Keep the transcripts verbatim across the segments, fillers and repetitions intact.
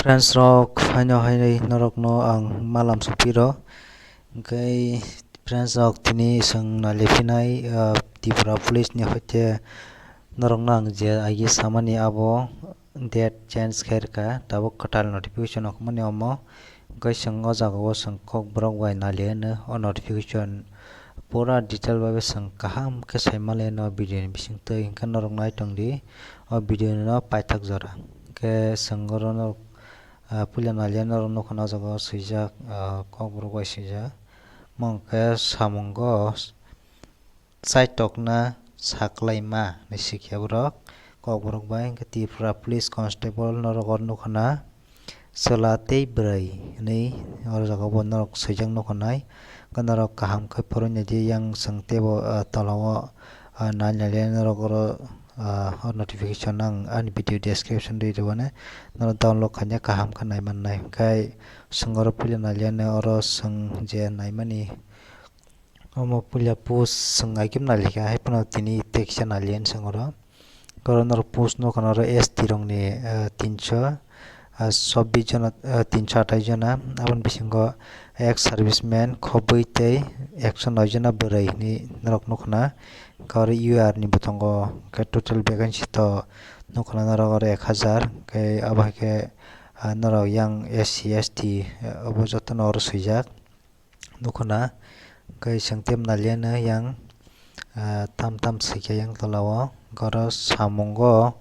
Friends rok, haino hainwi norokno ang malam sopiro. Hwnkhe friends rok, tini chwng nailaifinai, ah, Tripura Police ni hoite norokno ang je agi samani abo date change khairkha, tabuk kwtal notification okmani omo. Hwnkhe chwng o jaga o chwng kokborok bai nailaiano o notification pura detail bai chwng kaham khe saimalaino video ni bisingtwi, hwnkhe norok naitongdi o video no paithak jora. Hwnkhe chwng oro norok, ah, puila nailaiano norok nukha o jaga o swijak, ah, kokborok bai swijak. Omo hwnkhe samungo chaitokna saklaima hinwi sikya borok, kokborok bai. Hwnkhe Tripura Police Constable norok oro nukha na chwla tei bwrwi hinwi oro jaga bo norok swijak nukha nai. Hwnkhe norok kaham khe phurwinai di, yang chwng teibo, ah, tola o, ah, nai nai le norok oro, ah, o notification ang ani video description rwi rwmani, norok download khaina kaham khe nai mannai. Hwnkhe chwng oro puila nailaiano oro chwng je naimani Omo puila post chwng ai khe nailai kha, hai phano tini teksa nailaiani chwng oro. Oro norok post nukha na oro S T rokni, eh, tinso, eh, chobbish jona, eh, tinso athais jona. Aboni bisingo ex serviceman khobwi tei ekso noi jona bwrwi hinwi norok nukha na. Hwnkhe oro U R ni bo tongo, hwnkhe total vacancy to nukha na norok oro ek hajar. Hwnkhe abo hai khe, ah, norok yang S C, S T, eh, obo jotono oro swijak. Nukho na, hwnkhe chwng tei nailaiano yang, ah, tam tam swikha yang tola o, hwnkhe oro samungo,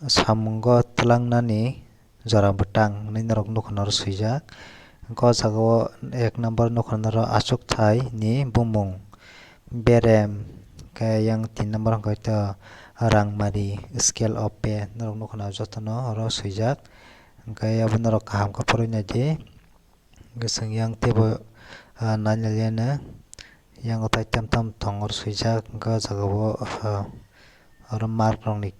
samungo twlangnani jora bwtang hinwi norok nukho na oro swijak. Hwnkhe o jaga o ek number nukho na oro achukthai ni bumung berem, hwnkhe yang tin number hwnkhe to rangmari, scale of pay norok nukho na jotono oro swijak. Hwnkhe abo norok kaham khe phurwinai di. Hwnkhe chwng yang teibo, ah, nai nai liya no. Yang o tai tam tam tong oro swijak, hwnkhe o jaga o, ah, oro mark rok ni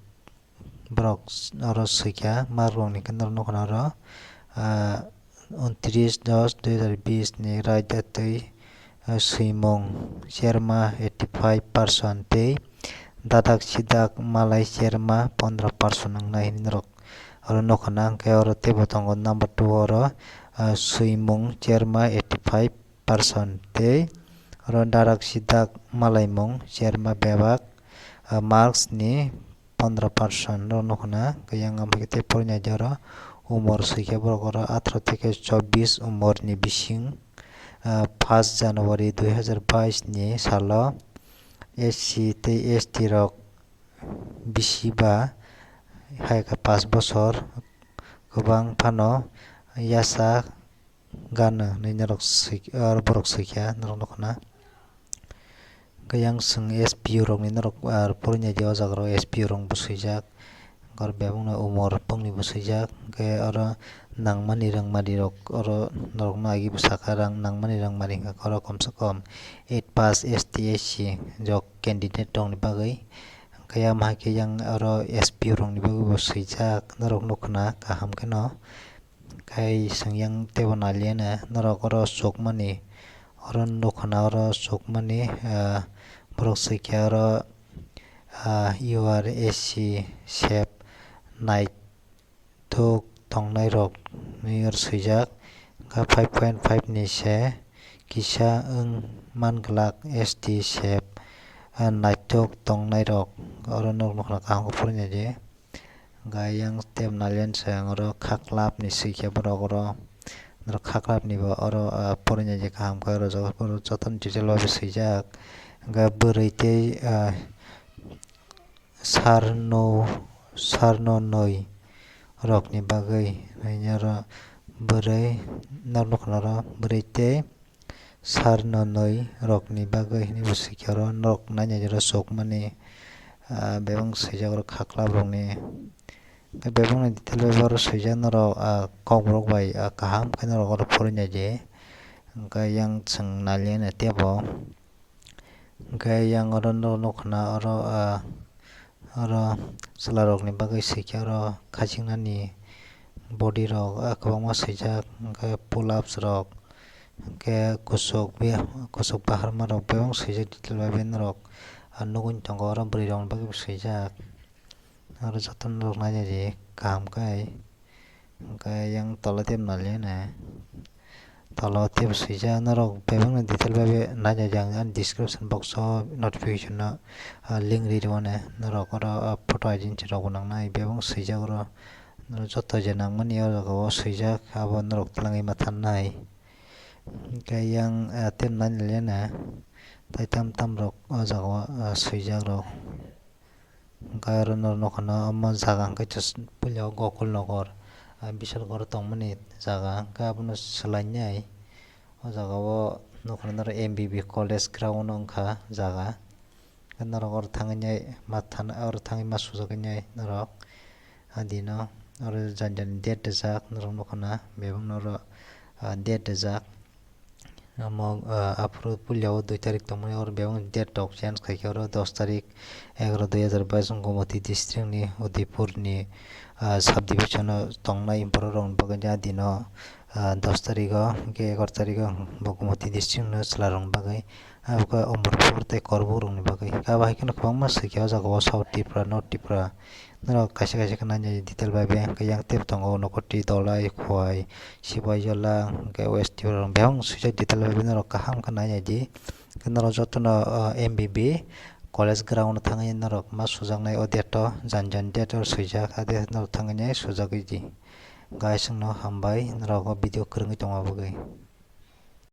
borok oro swikha, mark rok ni khe norok nukha na oro, ah, untris dos dui hazar bis ni raida twi, ah, swimung cherma eighty five percent tei dadak sidak malai cherma pondro percent wngnai hinwi norok oro nukha na. Hwnkhe oro teibo tongo number two oro, ah, swimung cherma eighty five percent tei oro darak sidak malaimung cherma bebak, ah, marks ni pondro percent oro nukha na. Hwnkhe yang amhai khe tei phurwinai di oro umor swikhe borok oro atharo theke chobbish umor ni bising, ah, first January dui hazar bais ni salo S C tei S T rok bisi ba hai khe pash bosor kwbang phano yasa gana hinwi norok swi-, ah, borok swikha norok nukha na. Hwnkhe yang chwng S P O rokni norok, ah, phurwinai di o jaga rok S P O rok bo swijak, oro bebakno umor bongni bo swijak, hwnkhe oro nangmani rangmani rok oro norokno agi bwsakha rang nangmani rangmani hwnkhe oro komse kom eight pass S T S C rok candidate rokni bagwi. Hwnkhe amo hai khe yang oro S P O rokni bagwi bo swijak, norok nukha na kaham kheno. Khai chwng yang teibo naliya no norok oro chukmani, oro nukha na oro chukmani, ah, borok swikha oro, ah, U R S C sep nai thok tongnai rok hinwi oro swijak. Hwnkhe five point five ni se kisa wng man glak S T sep, ah, naithok tongnai rok oro norok nukha na kaham khe phurwinai di. Hwnkhe yang tei nalian se ang oro khaklap ni swikhe borok oro norok khaklap ni bo oro, ah, phurwinai di kaham khe oro joto, oro jotono detail bai swijak. Hwnkhe bwrwi tei, ah, sarno, sarno noi rokni bagwi, hwnwi oro bwrwi norok nukha na oro bwrwi tei sarno noi rokni bagwi hwnwi bo swikha oro norok nainai oro chukmani, ah, bebak swijak oro khaklap rokni. Bebakni detail bai oro swijak norok, ah, kokborok bai, ah, kaham khe norok oro phurwinai di. Hwnkhe yang chwng naliya no teibo. Hwnkhe yang oro norok nukha na oro, ah, oro chwla rokni bagwi swikhe oro khachiknani body rok, ah, kwbangma swijak, hwnkhe pull ups rok, hwnkhe kuchuk be-, kuchuk baharma rok bebak swijak detail bai norok, ah, nugwi tongo oro bwrwi rokni bagwi bo swijak. Aro joto norok nainai di kaham khe. Hwnkhe yang tola tep naliya ne. Tola tep swijak norok bebakno detail bai nainai di ang ani description box o notification no, ah, link ri rw ne. Norok oro, ah, photo identity rok bo nangnai bebak swijak oro. Norok joto je nangmani o jaga o swijak abo norok twlangwi ma thannai. Hwnkhe yang, ah, tep naliya ne. Tai tam tam rok o jaga o, ah, swijak rok. Hwnkhe aro norok nukha na omo jaga hwnkhe just puila o Gokul Nagar, ah, Bishalgarh tongmani jaga hwnkhe abono swlainai. O jaga o nukha na norok M B B college ground wngkha jaga. Norok oro thangwi nai ma thana, oro thangwi ma sujaknai norok. Adino oro jani jani date rijak norok nukha na bebak norok, ah, date rijak. Omo, ah, aphuru puila o dui tarik tongmani oro bebak date rok change khaikhe oro dos tarik egaroh dui hazar bais Gomoti district ni Udaipur ni, ah, subdivision o tongnai borok rokni bagwi adino, ah, dos tarik o hwnkhe egaroh tarik o bo Gomoti district no chwla rokni bagwi abo khe Omorpur tei Korbuk rokni bagwi. Abo hai kheno kwbangma swikhe o jaga o South Tripura, North Tripura. Norok kaisa kaisa khe nainai detail bai beng khe yang tep tongo Unakoti, Dholai, Khowai, Sipaijala, hwnkhe West Tripura rok bebak swijak detail bai norok kaham khe nainai di. Hwnkhe norok jotono, o, M B B college ground o thangwi norok ma sujaknai o date o jani jani date o swijak, a date norok thangwi nai sujagwi di. Guys, wngno hambai norok o video kwrwngwi tongma bagwi.